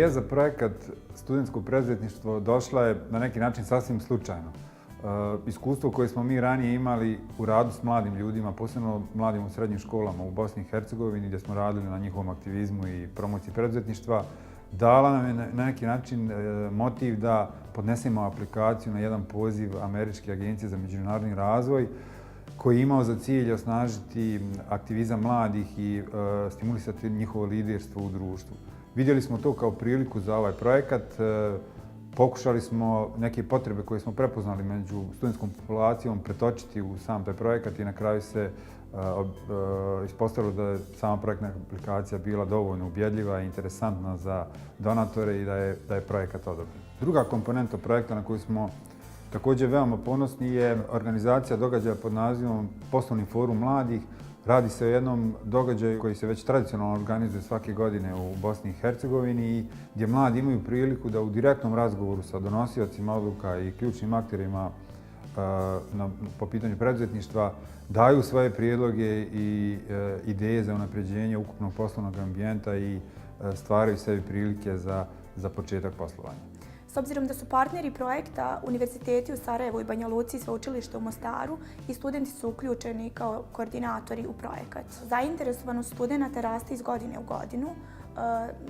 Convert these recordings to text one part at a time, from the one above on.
Ideja za projekat studentsko preduzetništvo došla je na neki način sasvim slučajno. Iskustvo koje smo mi ranije imali u radu s mladim ljudima, posebno mladim u srednjim školama u Bosni i Hercegovini, gdje smo radili na njihovom aktivizmu i promociji preduzetništva, dala nam je na neki način motiv da podnesemo aplikaciju na jedan poziv Američke agencije za međunarodni razvoj koji je imao za cilj osnažiti aktivizam mladih i stimulisati njihovo liderstvo u društvu. Vidjeli smo to kao priliku za ovaj projekat. Pokušali smo neke potrebe koje smo prepoznali među studentskom populacijom pretočiti u sam taj projekat i na kraju se ispostavilo da je sama projektna aplikacija bila dovoljno ubjedljiva i interesantna za donatore i da je projekat odobren. Druga komponenta projekta na koju smo također veoma ponosni je organizacija događaja pod nazivom Poslovni forum mladih. Radi se o jednom događaju koji se već tradicionalno organizuje svake godine u Bosni i Hercegovini i gdje mladi imaju priliku da u direktnom razgovoru sa donosiocima odluka i ključnim akterima po pitanju preduzetništva daju svoje prijedloge i ideje za unapređenje ukupnog poslovnog ambijenta i stvaraju sebi prilike za početak poslovanja. S obzirom da su partneri projekta univerziteti u Sarajevu i Banja Luci i sveučilište u Mostaru i studenti su uključeni kao koordinatori u projekat. Zainteresovanost studenata raste iz godine u godinu.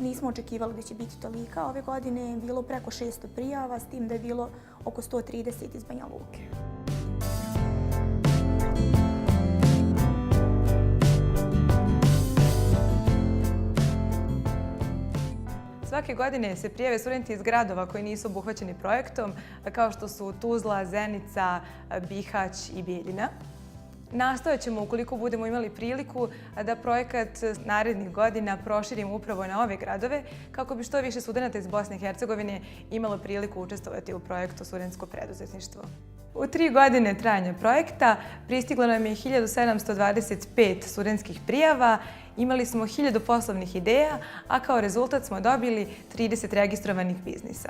Nismo očekivali da će biti tolika. Ove godine je bilo preko 600 prijava, s tim da je bilo oko 130 iz Banja Luke. Svake godine se prijave studenti iz gradova koji nisu obuhvaćeni projektom, kao što su Tuzla, Zenica, Bihać i Bijeljina. Nastojat ćemo, ukoliko budemo imali priliku, da projekat narednih godina proširimo upravo na ove gradove, kako bi što više studenata iz Bosne i Hercegovine imalo priliku učestvovati u projektu Studentsko preduzetništvo. U 3 godine trajanja projekta pristiglo nam je 1725 studentskih prijava, imali smo 1000 poslovnih ideja, a kao rezultat smo dobili 30 registrovanih biznisa.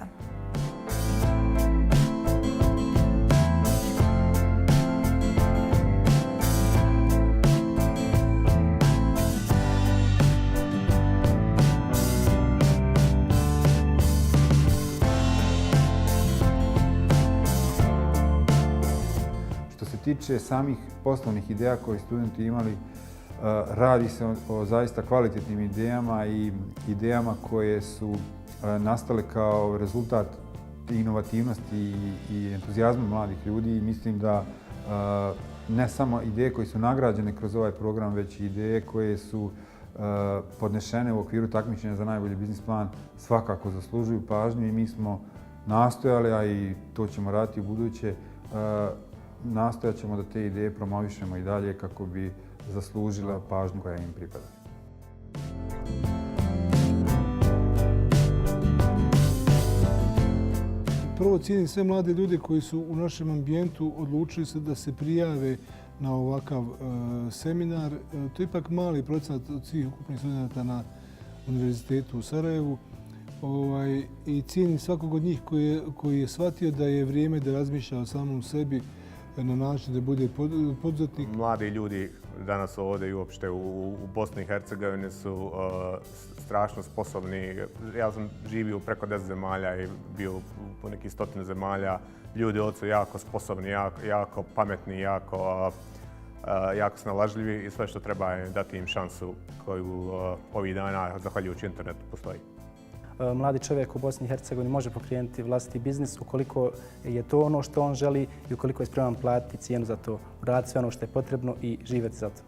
Što se tiče samih poslovnih ideja koje studenti imali, radi se o zaista kvalitetnim idejama i idejama koje su nastale kao rezultat inovativnosti i entuzijazma mladih ljudi i mislim da ne samo ideje koje su nagrađene kroz ovaj program, već i ideje koje su podnešene u okviru takmičenja za najbolji biznis plan svakako zaslužuju pažnju i mi smo nastojali, a i to ćemo raditi u buduće, nastojat ćemo da te ideje promovišemo i dalje kako bi zaslužila pažnju koja im pripada. Prvo cijenim sve mlade ljude koji su u našem ambijentu odlučili se da se prijave na ovakav seminar. To je ipak mali procenat od svih ukupnih studenta na Univerzitetu u Sarajevu. I cijenim svakog od njih koji je shvatio da je vrijeme da razmišlja o samom sebi na način da bude poduzetnik. Mladi ljudi danas ovdje i uopšte u Bosni i Hercegovini su strašno sposobni. Ja sam živio u preko 10 zemalja i bio u nekih 100 zemalja. Ljudi ovdje su jako sposobni, jako pametni, jako snalažljivi i sve što treba je dati im šansu koju ovih dana, zahvaljujući internetu, postoji. Mladi čovjek u Bosni i Hercegovini može pokrenuti vlastiti biznis ukoliko je to ono što on želi i ukoliko je spreman platiti cijenu za to, uraditi sve ono što je potrebno i živjeti za to.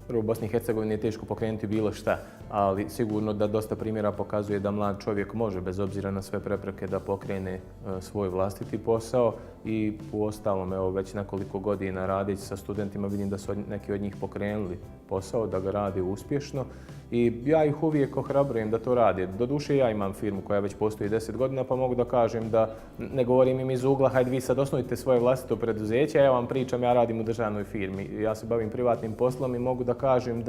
Prvo, u Bosni i Hercegovini je teško pokrenuti bilo šta, ali sigurno da dosta primjera pokazuje da mlad čovjek može, bez obzira na sve prepreke, da pokrene svoj vlastiti posao i uostalom, evo, već nekoliko godina radeći sa studentima vidim da su neki od njih pokrenuli posao, da ga rade uspješno i ja ih uvijek ohrabrujem da to rade. Doduše, ja imam firmu koja već postoji 10 godina, pa mogu da kažem da ne govorim im iz ugla, hajde vi sad osnujte svoje vlastito preduzeće, ja vam pričam, ja radim u državnoj firmi. Ja se bavim privatnim poslom i mogu da kažem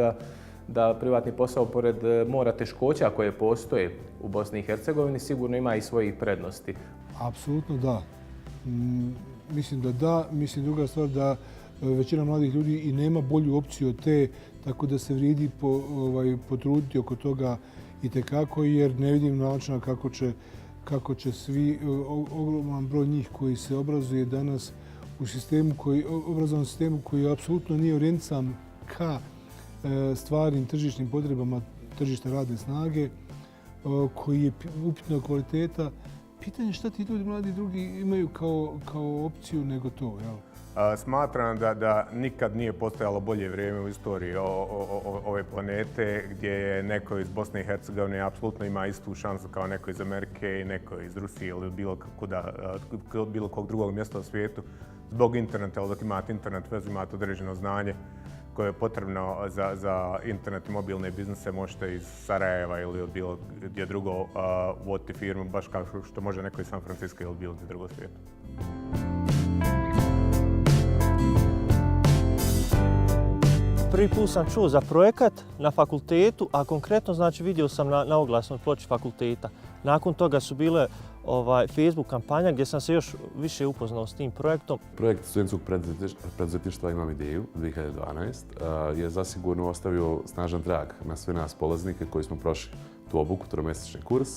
da privatni posao, pored mora teškoća koje postoje u Bosni i Hercegovini, sigurno ima i svojih prednosti. Apsolutno da. Mislim da da. Mislim druga stvar da većina mladih ljudi i nema bolju opciju od te, tako da se vrijedi potruditi oko toga itekako, jer ne vidim načina kako će svi, ogroman broj njih koji se obrazuje danas u obrazovnom sistemu koji apsolutno nije orijentiran ka stvarnim tržišnim potrebama tržišta radne snage, koji je upitna kvaliteta. Pitanje je šta ti ljudi mladi drugi imaju kao opciju nego to, jel? Smatram da nikad nije postojalo bolje vrijeme u istoriji ove planete gdje je neko iz Bosne i Hercegovine apsolutno ima istu šansu kao neko iz Amerike i neko iz Rusije ili bilo kog drugog mjesta u svijetu. Zbog interneta, ali dok imate internet vezu, imate određeno znanje koje je potrebno za internet i mobilne biznise, možete iz Sarajeva ili bilo gdje drugo voditi firmu, baš kao što može neko iz San Francisco ili bilo gdje drugo svijetu. Prvi put sam čuo za projekat na fakultetu, a konkretno znači vidio sam na oglasnoj ploči fakulteta. Nakon toga su bile Facebook kampanja gdje sam se još više upoznao s tim projektom. Projekt studentskog preduzetništva Imam ideju 2012 je zasigurno ostavio snažan trag na sve nas polaznike koji smo prošli tu obuku, tromjesečni kurs,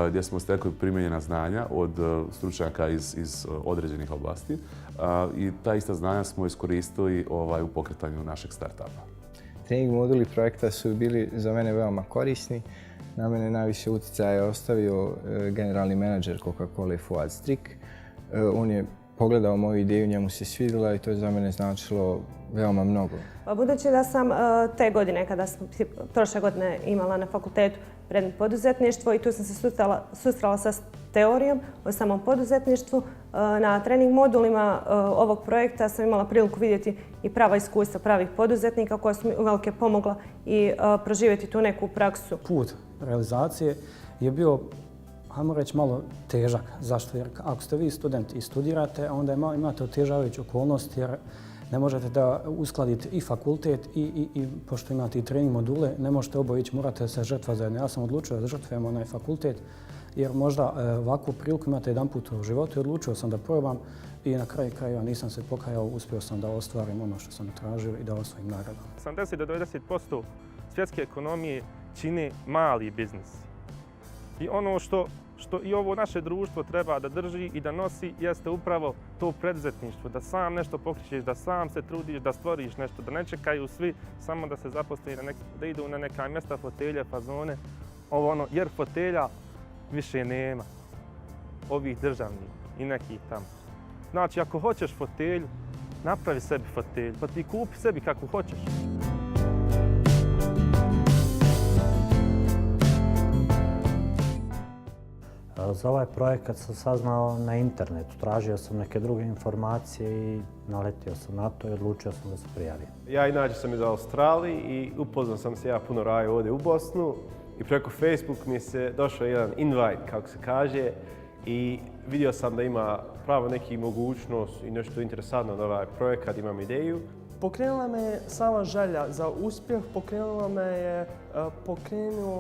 gdje smo stekli primijenjena znanja od stručnjaka iz određenih oblasti i ta ista znanja smo iskoristili u pokretanju našeg startupa. Trening moduli projekta su bili za mene veoma korisni. Na mene najviše utjecaja ostavio generalni menadžer Coca-Cola Fuad Strik. On je pogledao moju ideju, njemu se svidjela i to je za mene značilo veoma mnogo. Budući da sam te godine, kada sam prošle godine imala na fakultetu predmet poduzetništvo i tu sam se susrela sa teorijom o samom poduzetništvu, na trening modulima ovog projekta sam imala priliku vidjeti i prava iskustva pravih poduzetnika koja su mi uvelike pomogla i proživjeti tu neku praksu. Put realizacije je bio, hajmo reći, malo težak. Zašto? Jer ako ste vi student i studirate, onda imate otežavajuću okolnost jer ne možete da uskladite i fakultet i pošto imate i trening module, ne možete oboje ići, morate se žrtvati zajedno. Ja sam odlučio da žrtvujem onaj fakultet jer možda ovakvu priliku imate jedan put u životu i odlučio sam da probam i na kraju krajeva nisam se pokajao, uspio sam da ostvarim ono što sam tražio i da osvojim nagradu. 80 do 90% svjetske ekonomije čini mali biznis. I ono što i ovo naše društvo treba da drži i da nosi jeste upravo to preduzetništvo, da sam nešto pokrećeš, da sam se trudiš, da stvoriš nešto, da ne čekaju svi samo da se zaposli, da idu na neka mjesta, fotelje, fazone, jer fotelja više nema, ovih državnih i nekih tamo. Znači, ako hoćeš fotelju, napravi sebi fotelju, pa ti kupi sebi kakvu hoćeš. Za ovaj projekat sam saznao na internetu. Tražio sam neke druge informacije i naletio sam na to i odlučio sam da se prijavim. Ja inače sam iz Australije i upoznao sam se puno raju ovdje u Bosnu i preko Facebook mi se došao jedan invite, kako se kaže, i vidio sam da ima pravo neki mogućnost i nešto interesantno na ovaj projekat, imam ideju. Pokrenula me je sama želja za uspjeh, pokrenuo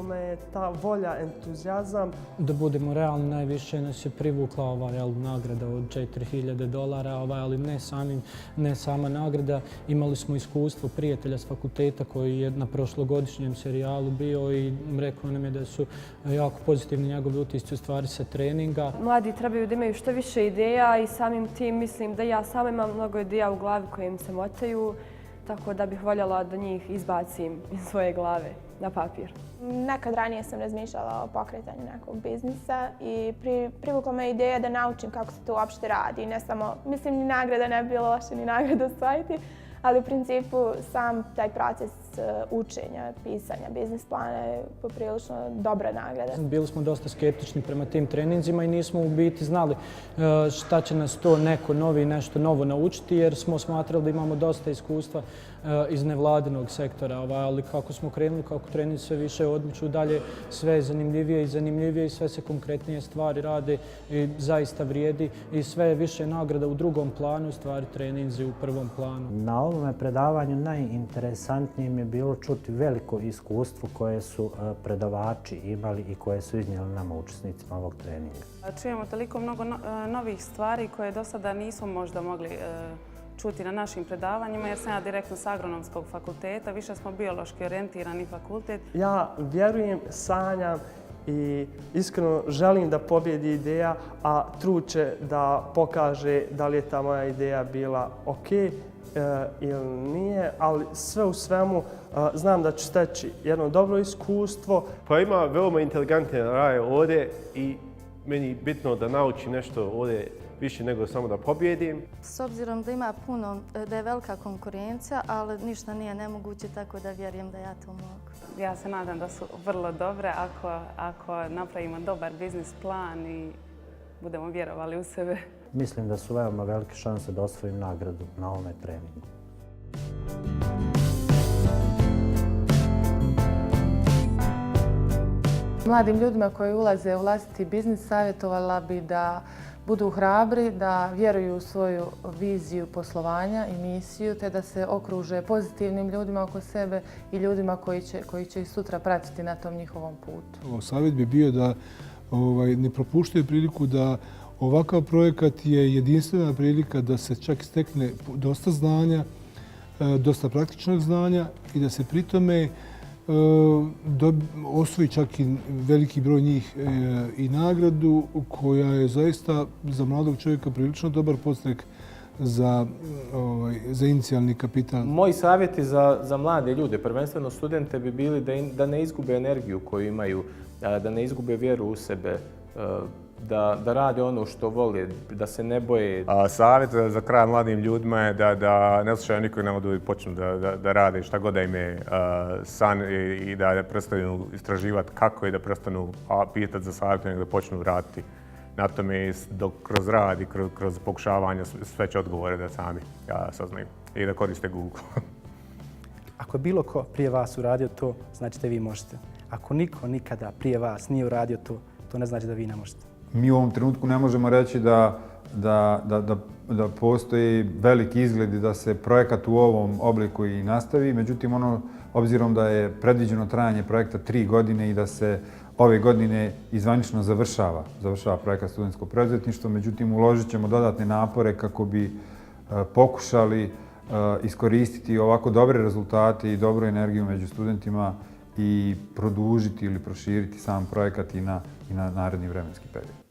me je ta volja, entuzijazam. Da budemo realni, najviše nas je privukla ova nagrada od $4.000, ali ne sama nagrada. Imali smo iskustvo prijatelja s fakulteta koji je na prošlogodišnjem serijalu bio i rekao nam je da su jako pozitivni njegovi utisci u stvari sa treninga. Mladi trebaju da imaju što više ideja i samim tim mislim da ja sama imam mnogo ideja u glavi koje im se motaju, tako da bih voljela da njih izbacim iz svoje glave na papir. Nekad ranije sam razmišljala o pokretanju nekog biznisa i privukla me ideja da naučim kako se to uopšte radi. Ne samo, mislim, ni nagrada ne bi bilo loše, ni nagradu osvojiti, ali u principu sam taj proces učenja, pisanja biznis plana je poprilično dobra nagrada. Bili smo dosta skeptični prema tim treninzima i nismo u biti znali šta će nas to neko novi, nešto novo naučiti jer smo smatrali da imamo dosta iskustva iz nevladinog sektora, ali kako smo krenuli, kako treninzi sve više odmiču dalje, sve je zanimljivije i zanimljivije i sve se konkretnije stvari rade i zaista vrijedi i sve je više nagrada u drugom planu, stvari treninzi u prvom planu. Na ovome predavanju najinteresantnije mi je bilo čuti veliko iskustvo koje su predavači imali i koje su iznijeli nama učesnicima ovog treninga. Čujemo toliko mnogo novih stvari koje do sada nismo možda mogli čuti na našim predavanjima jer sam ja direktno s Agronomskog fakulteta, više smo biološki orijentirani fakultet. Ja vjerujem, sanjam i iskreno želim da pobjedi ideja, a trud će da pokaže da li je ta moja ideja bila ok ili nije, ali sve u svemu znam da ću steći jedno dobro iskustvo. Pa ima veoma inteligentne raje ovdje i meni je bitno da naučim nešto ovdje više nego samo da pobjedim. S obzirom da ima puno, da je velika konkurencija, ali ništa nije nemoguće, tako da vjerujem da ja to mogu. Ja se nadam da su vrlo dobre ako napravimo dobar biznis plan i budemo vjerovali u sebe. Mislim da su veoma velike šanse da osvojim nagradu na ovome treningu. Mladim ljudima koji ulaze u vlastiti biznis savjetovala bi da budu hrabri, da vjeruju u svoju viziju poslovanja i misiju, te da se okruže pozitivnim ljudima oko sebe i ljudima koji će ih sutra pratiti na tom njihovom putu. Savjet bi bio da ne propuštaju priliku da ovakav projekat je jedinstvena prilika da se čak stekne dosta znanja, dosta praktičnog znanja i da se pri tome osvoji čak i veliki broj njih i nagradu koja je zaista za mladog čovjeka prilično dobar podstrek za inicijalni kapital. Moji savjeti za mlade ljude, prvenstveno studente, bi bili da ne izgube energiju koju imaju, da ne izgube vjeru u sebe, da rade ono što vole, da se ne boje. Savjet za kraj mladim ljudima je da ne slušaju nikog navodu i počnu da rade šta god da im je san i da prestanu istraživati kako i da prestanu pitati za savjet, nego da počnu raditi na tome dok kroz rad i kroz pokušavanje sve će odgovore da sami saznaju i da koriste Google. Ako je bilo ko prije vas uradio to, znači da vi možete. Ako niko nikada prije vas nije uradio to, to ne znači da vi ne možete. Mi u ovom trenutku ne možemo reći da postoji veliki izgledi da se projekat u ovom obliku i nastavi. Međutim, obzirom da je predviđeno trajanje projekta 3 godine i da se ove godine izvanično završava projekat studentsko preduzetništvo, međutim uložit ćemo dodatne napore kako bi pokušali iskoristiti ovako dobre rezultate i dobru energiju među studentima i produžiti ili proširiti sam projekat i na naredni vremenski period.